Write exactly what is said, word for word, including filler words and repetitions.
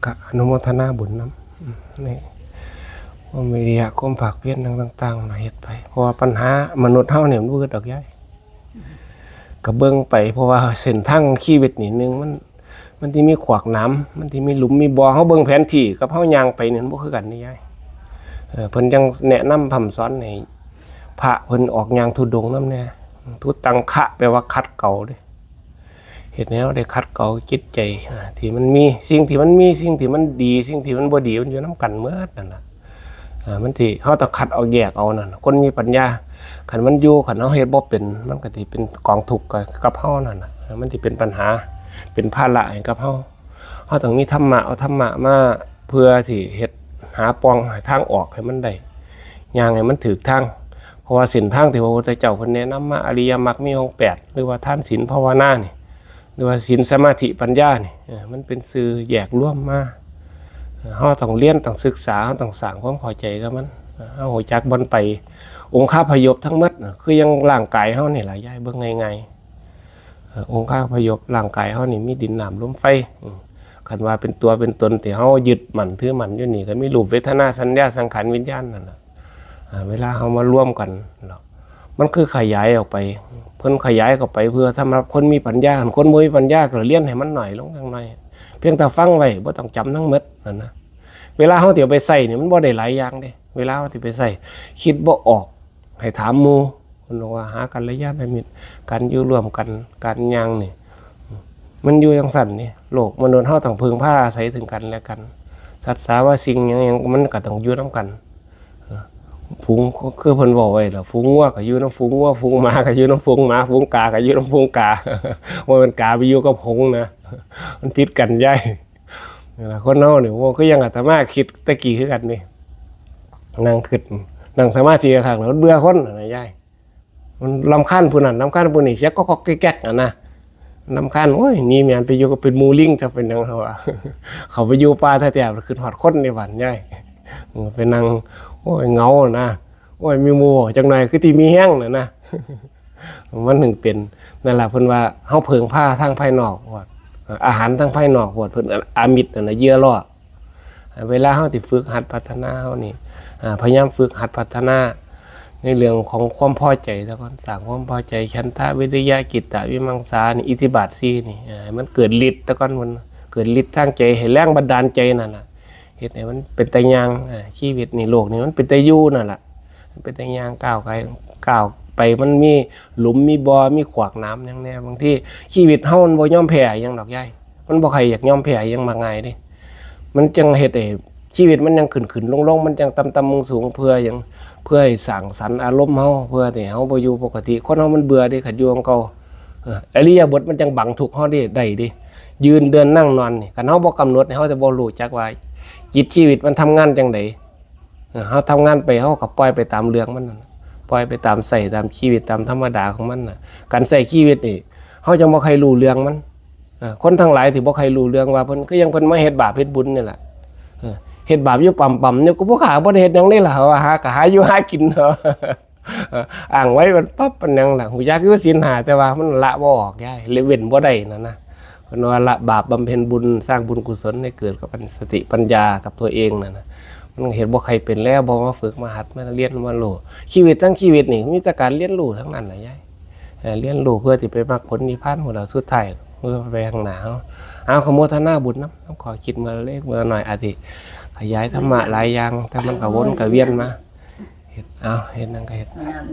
ก็อนุโมทนาบุญนำ อืม นี่ ความวิริยะ ความภาคเพียรต่างๆ นะ เฮ็ดไป เพราะว่าปัญหามนุษย์เฮาเนี่ยมันบ่อึดดอกยาย ก็เบิ่งไป เพราะว่าเส้นทางชีวิตนี่ หนึ่ง มัน มันสิมีขวากหนาม มันสิมีหลุมมีบ่อ เฮาเบิ่งแผนที่กับเฮาย่างไปนี่มันบ่คือกันนี่ยาย เออ เพิ่นจั่งแนะนำพร่ำสอนให้พระเพิ่นออกย่างธุดงค์นำแหน่ ทุตังคะ แปลว่าขัดเกลาเด้ เฮ็ดให้เฮาได้ขัดเกลาจิตใจ อ่า ที่มันมี สิ่งที่มันมี สิ่งที่มันดี สิ่งที่มันบ่ดี มันอยู่นำกันหมดนั่นล่ะ อ่า มันสิ เฮาต้องคัดเอาแยกเอานั่น คนมีปัญญา คันมันอยู่ คันเฮาเฮ็ดบ่เป็น มันก็สิเป็นกองทุกข์กับ กับเฮานั่นน่ะ มันสิเป็นปัญหา เป็นภาระให้กับเฮา เฮาต้องมีธรรมะ เอาธรรมะมาเพื่อสิเฮ็ด หาปล่อง หาทางออกให้มันได้ ย่างให้มันถูกทาง เพราะว่าเส้นทางที่พระพุทธเจ้าเพิ่นแนะนำมา อริยมรรคมีองค์แปด หรือว่าทานศีลภาวนานี่ หรือว่าศีลสมาธิปัญญานี่ เออ มันเป็นชื่อแยกรวมมา เออ เฮาต้องเรียน ต้องศึกษา เฮาต้องสร้างความเข้าใจกับมัน เออ เฮารู้จักบ่อนไป องคาพยพทั้งหมดน่ะ คือยังร่างกายเฮานี่ล่ะยาย เบิ่งง่ายๆ เออ องคาพยพร่างกายเฮานี่มีดินน้ำลมไฟ อืม คันว่าเป็นตัวเป็นตนที่เฮายึดมั่นถือมั่นอยู่นี่ ก็มีรูป เวทนา สัญญา สังขาร วิญญาณนั่นน่ะ อ่า เวลาเฮามารวมกันเนาะ มันคือขยายออกไป เพิ่นขยายเข้าไปเพื่อสำหรับคนมีปัญญา คันคนบ่มีปัญญาก็เรียนให้มันน้อยลงจักหน่อย เพียงแต่ฟังไว้ บ่ต้องจำทั้งหมดนั่นนะ เวลาเฮาสิเอาไปใช้นี่ มันบ่ได้หลายอย่างเด้ เวลาเฮาสิไปใช้ คิดบ่ออก ให้ถามหมู่ เพิ่นบอกว่าหากัลยาณมิตร การอยู่ร่วมกัน การย่างนี่ มันอยู่จั่งซั้นนี่ โลกมนุษย์เฮาต้องพึ่งพาอาศัยซึ่งกันและกัน สัตว์สาว่าสิ่งหยังๆ มันก็ต้องอยู่นำกัน เออ ฝูง คือเพิ่นเว้าไว้ล่ะ ฝูงงัวก็อยู่นำฝูงงัว ฝูงหมาก็อยู่นำฝูงหมา ฝูงกาก็อยู่นำฝูงกา บ่แม่นกาไปอยู่กับหงส์นะ มันผิดกันยาย นี่ล่ะ คนเฮานี่ โอ้ คือยังอาตมาคิดแต่กี้คือกันนี่ นั่งคิด นั่งสมาธิคักๆ แล้วมันเบื่อคนน่ะนะยาย มันรำคาญผู้นั้น รำคาญผู้นี้ เสียงก๊อกๆ แก๊กๆ น่ะนะ รำคาญ โอ้ย หนีแม่นไปอยู่กับเป็นหมู่ลิง จะเป็นหยังเขาว่า เขาไปอยู่ป่าแท้ๆ ขึ้นฮอดคนในบ้านยาย เออ ไปนั่ง โอ้ย เหงานะ โอ้ย มีหมู่จักหน่อย คือสิมีแฮงน่ะนะ มันถึงเป็น นั่นล่ะ เพิ่นว่าเฮาเพิ่งพาทางภายนอกโพด อาหารทางภายนอกโพด เพิ่นอามิตรนั่นน่ะ เหยื่อล่อ เวลาเฮาสิฝึกหัดพัฒนาเฮานี่ อ่า พยายามฝึกหัดพัฒนา ในเรื่องของความพอใจซะก่อน สร้างความพอใจ ฉันทะ วิริยะ จิตตะ วิมังสา นี่ อิทธิบาทสี่นี่ อ่า ให้มันเกิดฤทธิ์ซะก่อน มันเกิดฤทธิ์ทางใจ ให้แรงบันดาลใจนั่นล่ะ เฮ็ดให้มันเป็นตาย่าง อ่า ชีวิตนี่ โลกนี่ มันเป็นตาอยู่นั่นล่ะ มันเป็นตาย่างก้าวไป ก้าวไป มันมีหลุม มีบ่อ มีขวากหนามหยังแหน่ บางทีชีวิตเฮามันบ่ยอมแพ้หยังดอกยาย มันบ่ใครอยากยอมแพ้หยังมากง่ายเด้ มันจั่งเฮ็ดให้ชีวิตมันยังขึ้นๆ ลงๆ มันจั่งต่ำๆ สูงๆ เพื่อหยัง เพื่อให้สร้างสรรค์อารมณ์เฮา เพื่อให้เฮาบ่อยู่ปกติ คนเฮามันเบื่อเด้ คันอยู่ของเก่า เออ อิริยาบถมันจั่งบังทุกข์เฮาได้ ได้เด้ ยืนเดินนั่งนอนนี่ คันเฮาบ่กำหนดนี่ เฮาจะบ่รู้จักว่าจิตชีวิตมันทำงานจั่งใด เออ เฮาทำงานไป เฮาก็ปล่อยไปตามเรื่องมันนั่นน่ะ ปล่อยไปตามใช้ ตามชีวิต ตามธรรมดาของมันน่ะ การใช้ชีวิตนี่ เฮาจั่งบ่ใครรู้เรื่องมัน เออ คนทั้งหลายที่บ่ใครรู้เรื่องว่าเพิ่น คือยังเพิ่นมาเฮ็ดบาปเฮ็ดบุญนี่ล่ะ เออ เฮ็ดบาปอยู่ปั๊มๆ อยู่ ก็บ่ฆ่าบ่ได้เฮ็ดหยังเด้ล่ะ ว่าหา ก็หาอยู่หากินเนาะ เออ อ้างไว้มันปั๊บ มันหยังล่ะ ฮู้จักอยู่ศีลห้า แต่ว่ามันละบ่ออกยาย เลยเว้นบ่ได้นั่นนะ เพิ่นว่าละบาปบำเพ็ญบุญ สร้างบุญกุศลให้เกิดกับสติปัญญากับตัวเองนั่นนะ มันเฮ็ดบ่ใครเป็นแล้ว บ่มาฝึกมาหัด มาเรียนมารู้ ชีวิตทั้งชีวิตนี่มีแต่การเรียนรู้ทั้งนั้นแหละยาย เอ่อ เรียนรู้เพื่อสิไปมรรคผลนิพพานของเราสุดท้าย เพื่อไปข้างหน้าเฮา เอา ขอโมทนาบุญนำ นำข้อคิดมื้อเล็กมื้อน้อย อาจสิขยายธรรมะหลายอย่าง แต่มันก็วนก็เวียนมา เฮ็ด เอา เฮ็ดหยังก็เฮ็ด งาม